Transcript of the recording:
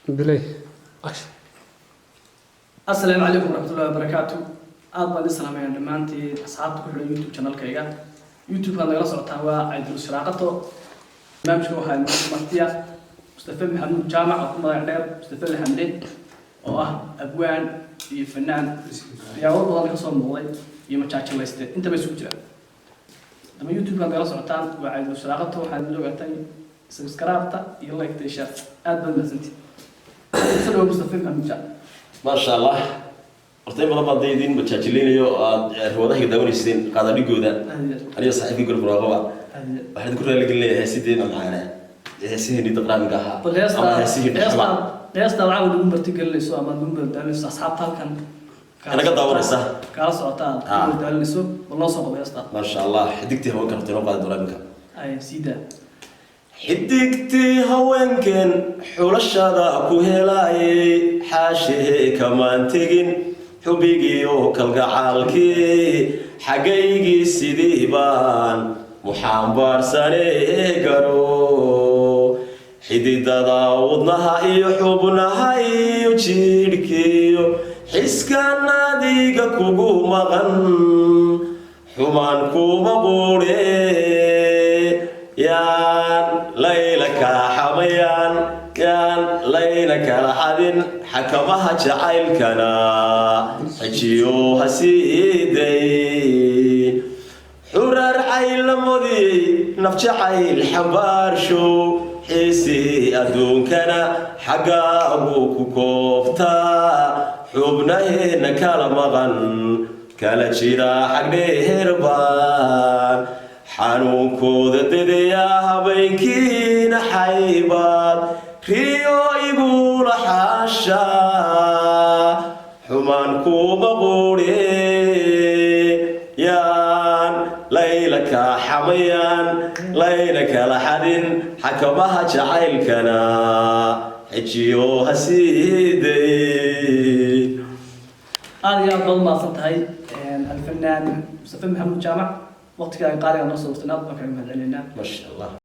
Bilay, action. Asalaamu calaykum waraxmatullahi wabarakaatu. Aad baan idin salaamayaa dhammaantiin asxaabta ku xidhan YouTube channelkayga. YouTube-kaad nagala socotaan waa Caydul Shiraaqato. Barnaamijka waxaa inoo martiya Mustafe Maxamuud Jaamac, oo ku magac dheer Mustafe Laxamle, oo ah abwaan iyo fanaan siyaabo badan ka soo muuqday iyo majaajilayste, intaba isugu jira. Dama YouTube-kaad nagala socotaan waa Caydul Shiraaqato. Waxaad idin ogaatay subscribe-ta iyo like-ta iyo share. Aad baad mahadsantihin. Soo dhawow, Mustafe Maxamuud Jaamac. Maasha Allah. Horta in badan baan dee idin majaajilaynayo oo aad riwaadaha daawanayseen qaadadhigooda. Aad iyo aad. Aniga saaxiibkii Gol Buraaqoba. Aad iyo aad. Waxaan idinku raaligelinayaa heesidii macaana, heesihii dhaqaamiga ahaa Bal heesta ama heesihii dhexba. Heesta caawa lagu martigelinayso ama aad lagu madadaalinayso asxaabta halkan Inaga daawanaysa. Kaala socota, aad ku madadaalinayso, bal noo soo qabo heesta. Maasha Allah. Xidigtii haweenka rabta inoo qaadi doonaa iminka. Ay siidaa. Xidigtii haweenken xulashada ku helayay, xaashihee kamaan tegin xubigiiyo kalgacaalkii xaggaygii, sidii baan muxaambaarsanee garo. Xididada wadnaha iyo xubnaha iyo jidhkiyo xiskan adiga kugu maqan, xumaan kuma quudhe. Yaan layla kaaxamayaan, yaan layna kala xadin, xakamaha jacaylkana xejiyo ha siiday. Xurar caylamadii naf jacayl xambaarsho, xiisihii adduunkana xaggaagu ku kooftaa. Xubnaheenna kala maqan, kala jira xagdheerbaan xanuunkooda dedayaa. Habeenkiina xaybaad riyo igula xaasha, xumaan kuma quudhe. Yaan layla kaaxamayaan, layna kala xadin, xakamaha jacaylkana xejiyo ha siiday. Aad iyo aad baad umahadsan tahay, alfanaan Mustafe Maxamuud Jaamac. Waqtigaaga qaaliga noo soo wurtay, aad baan kaga mahad celinaa. Maasha Allah.